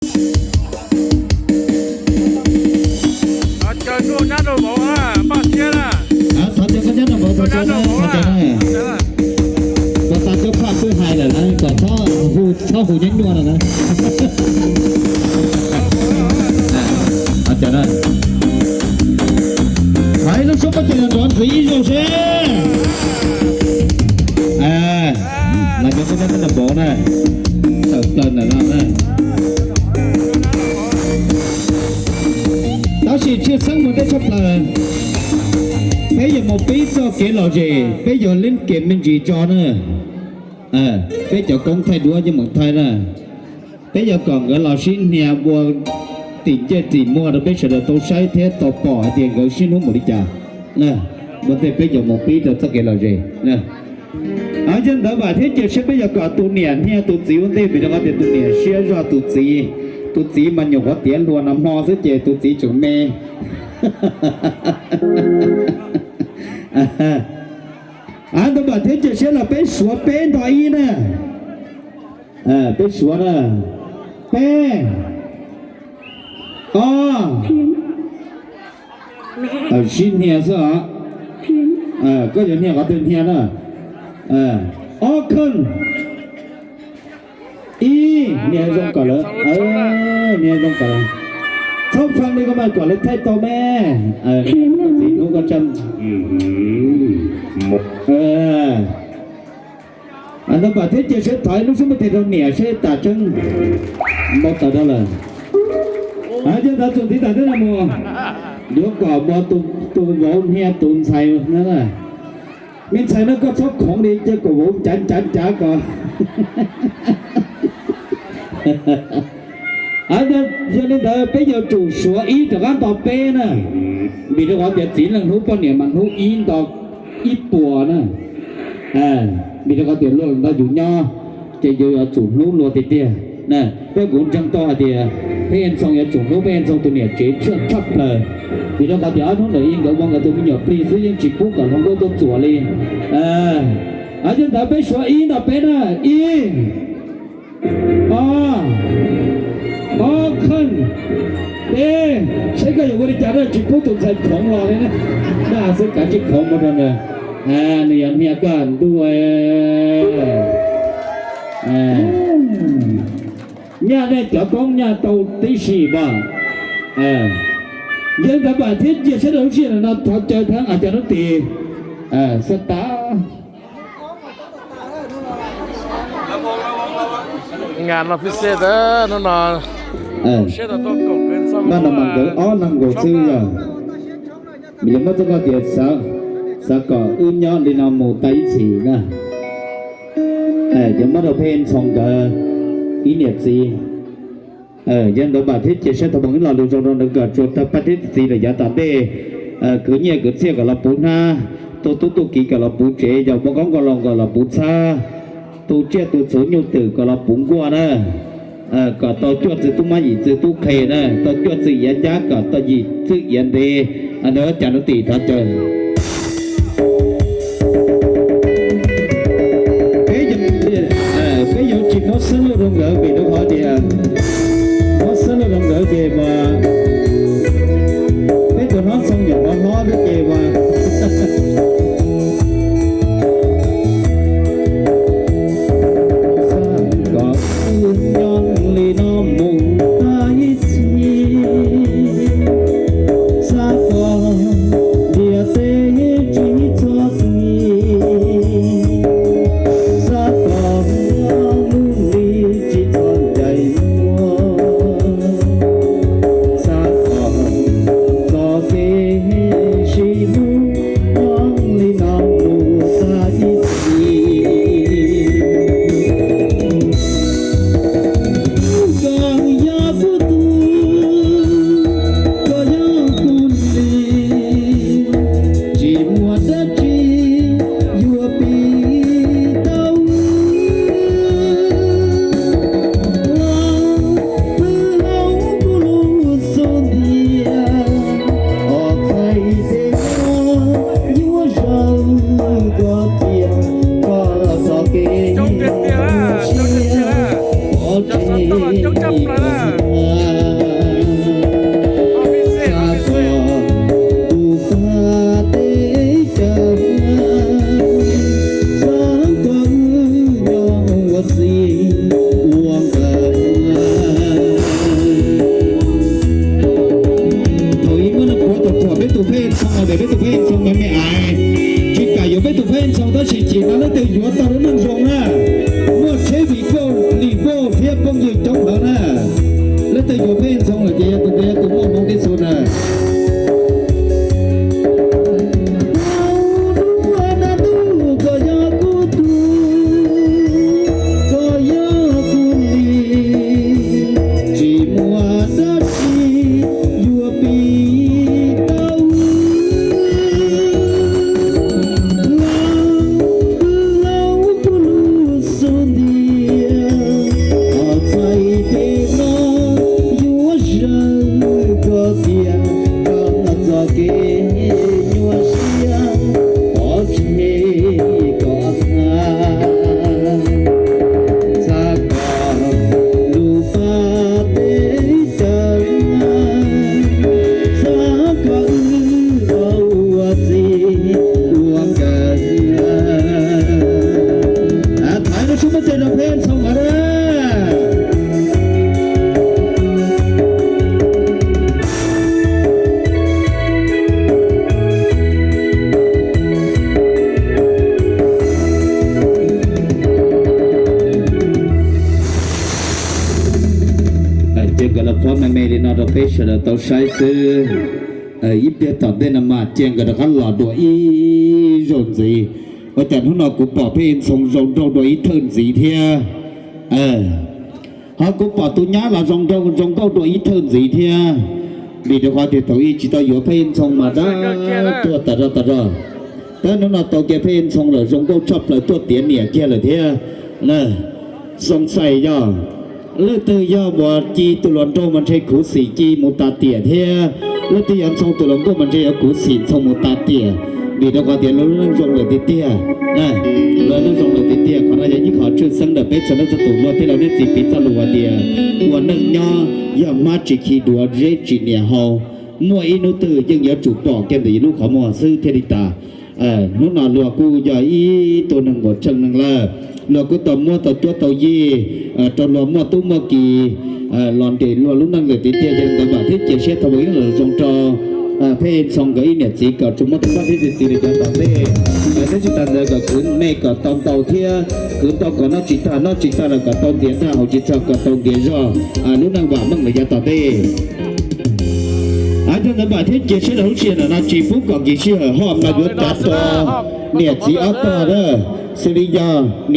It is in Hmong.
Thov caw koj nyab nraug vauv, thov caw koj nyab nraug vauv, thov caw na, thov caw na. Koj tas cov phaj twb hais lawm na, kom txhob hu, txhob hu nyab nyuaj no na. Thov caw na. Hais lub suab pab ces nrov ntxiv ib zaug seb. Los cov koj nyab nraug vauv na, tawm plaws ntawm no na. Tab sis tshwj xeeb mus tej tshaj plaws, peb yuav mus pib txoj kev lom zem, peb yuav leeb kev me ntsis tso na. Peb cov koob thaij duab yeej mus thaij na. Peb yuav kom nkawd los sib hnia ua tim ncej tim muag rau peb sawv daws tau saib thiab tau pom hais tias nkawd sib hnub mus li cas. Ua ntej peb yuav mus pib rau txoj kev lom zem. Yog ntawd vam thiab cia siab peb yuav kom tus niam hnia tus txiv ua ntej, vim rau qhov tias tus niam siab zog, tus txiv, tus txiv mas nyuam qhuav tiav hluas nag hmo xwb ces tus txiv tseem me. Ntawd vam thiab cia siab los peb suav peb nto ib na. Peb suav na. Peb, ob, sib hnia xwb os. Koj yuav hnia qhov twg hnia na. Ob kheej. Ib, hnia zoo kom lawv, hnia zoo kom lawv, txhob fee li koj mas kom lawv thaij tau me. Txiv hnub koj tsab. Ntawd vam thiab cia siab thov ib lub xub me tes rau niam seb tas tseeb. Npau taws rau lawm. Yog ntawd txuas ntxiv tas teb no mus, yuav kom mus tus vauv hnia tus ntxhais na. Me ntxhais no koj txhob khoov li, cia kom vauv ncav ncav ncav kom. Yog li ntawd peb yuav tsum suav ib rov qab nto peb na, vim rau qhov tias txiv leej hnub poj niam mas hnub ib nto ib puas na. Vim rau qhov tias luag los nto yus nyob, ces yus yuav tsum hnub luag tiag tiag. Peb kuv ntseeg tau hais tias peb Ntxhoo yuav tsum hnub peb Ntxhoo tus niam tsev tshaj plaws, vim rau qhov tias ob hnub ntawd ib nkawd ua nkawd tus me nyuam plig xwb yeej tsis pub kom hluas nkauj tuaj txuam li. Yog ntawd peb suav ib nto peb na, ib, ob, ob kheej, peb, saib koj yuav ua li cas na, tsis pub tus ntxhais khoov los li na, xwb kav tsij khoov mus rau nws, nws yuav hnia koj ntuj. Nyaj nej cov koob nyaj tau tib si npaj. Yog ntawd vam thiab cia siab rau lub sij hawm no thov caw thaab a cov nub tis xab tas. Ngas no pib xeb tas nub no, npaj no mas nkawd ob leeg nkaus xwb yog. Vim li muab txoj koj tias xav kom wb nyob li no mus tag ib txhis na. Yuav muab rau peb Ntxhoo nkawd ib niam txiv. Yog ntawd vam thiab cia siab thov peb lo lus zoo rau nws kom tsuas tawg paj thiab txiv lawm yav tom ntej. Kwv nyiaj kwv txiaj kom los puv hnab, tu tub tu kiv kom los puv tsev, yog muaj koob nkaus los kom los puv txhab, tu tsiaj tu txhuv nyuj twm kom los puv nkuaj na. Kom tau cuaj txwg tub mab yim txwg tub qhe na, tau cuaj txwg iav ncab kom tau yim txwg iav ntev. Ntawd cas nub tis thov caw. Peb yuav tsis muab xab laj rau nkawd vim rau qhov tias muab xab laj rau nkawd ces mas peb tus hlob Ntxhoo nyuam qhuav hlob xwb ces mas xav kom wb nyob li no mus tag ib txhis, xav kom ntiaj teb tsis txhob txwm, xav kom lub ntuj tsis txhob Yuav Pheej Ntxhoo lawm ces yog tus ntawd yog tus muaj hmoov thiab xwb na. Koj yog kuv tug, koj yog kuv li, tsis muaj dab tsi yuav piv tau. Lauj, lauj, kuv lub xub ntiag, koj txhais tes no yuav zawm koj tiag, koj txoj kev nyuaj siab, pov tseg koj tag, txhawb koj lub paj teb caws, txhawb koj wb tau ua txij ua nkawm. Thaiv lub suab muab txeg rau Pheej Ntxhoo mas na. Ces nkawd los fob me me li no rau peb sawv daws tau saib xwb. Ib pliag tom ntej no mas cia nkawd rov qab los dua ib zaug ntxiv. Ua cas hnub no kuv pom Pheej Ntxhoo zoo nraug dua ib thawj ntxiv thiab. Ho kuv pom tus nyab los zoo nraug zoo nkauj dua ib thawj ntxiv thiab. Vim rau qhov tias thaum ub tsis tau yuav Pheej Ntxhoo mas dab tuag tas zog tas zog. Tab hnub no tau kiag Pheej Ntxhoo lawm zoo nkauj tshaj plaws tuaj tiav niam kiag lawm thiab. Xoo xais yog leej twg yog Muas Ci tus hluas nraug mas ntshe khuv xim Ci mus tas tiam thiab, leej twg yog Ntxhoo tus hluas nkauj mas ntshe yuav khuv xim Ntxhoo mus tas tiam. Vim rau qhov tias luag lub neej zoo lawm tiag tiag, luag lub neej zoo lawm tiag tiag. Qhov no yog ib qho tshwj xeeb ntawm peb txhua leej txhua tus luag tej laus nej txiv piv txoj lus hais tias ua neej nyob yog hmab tsis khi duav zeb tsis nias hau, muaj ib hnub twg yeej yuav tsum pom kiag ntawm yus lub qhov muag xwb thiaj li tas. Hnub no luag kuj yog ib tug neeg uas tsheej neeg lawm, luag kuj tau muab tau cuab tau yig rau luag muaj tub muaj ki los nres luag lub neej lawm tiag tiag. Yog li ntawd vam thiab cia siab thov ua ib los zoo rau Pheej Ntxhoo nkawd ib niam txiv kom tsuas muaj tub pab thiab txiv txiv lawm yav tom ntej. Thiab tsis tas ntawd kom khwv me kom tau ntau thiab khwv ntau kom noj tsis tag, noj tsis tag los kom tau ntiav nrag, haus tsis txog kom tau ntiav zog, lub neej vam meej lawm yav tom ntej. Yog li ntawd vam thiab cia siab rau lub sij hawm no tsis pub kom nkim sij hawm ho mas yuav cav tau niam txiv ob tog a, xws li yog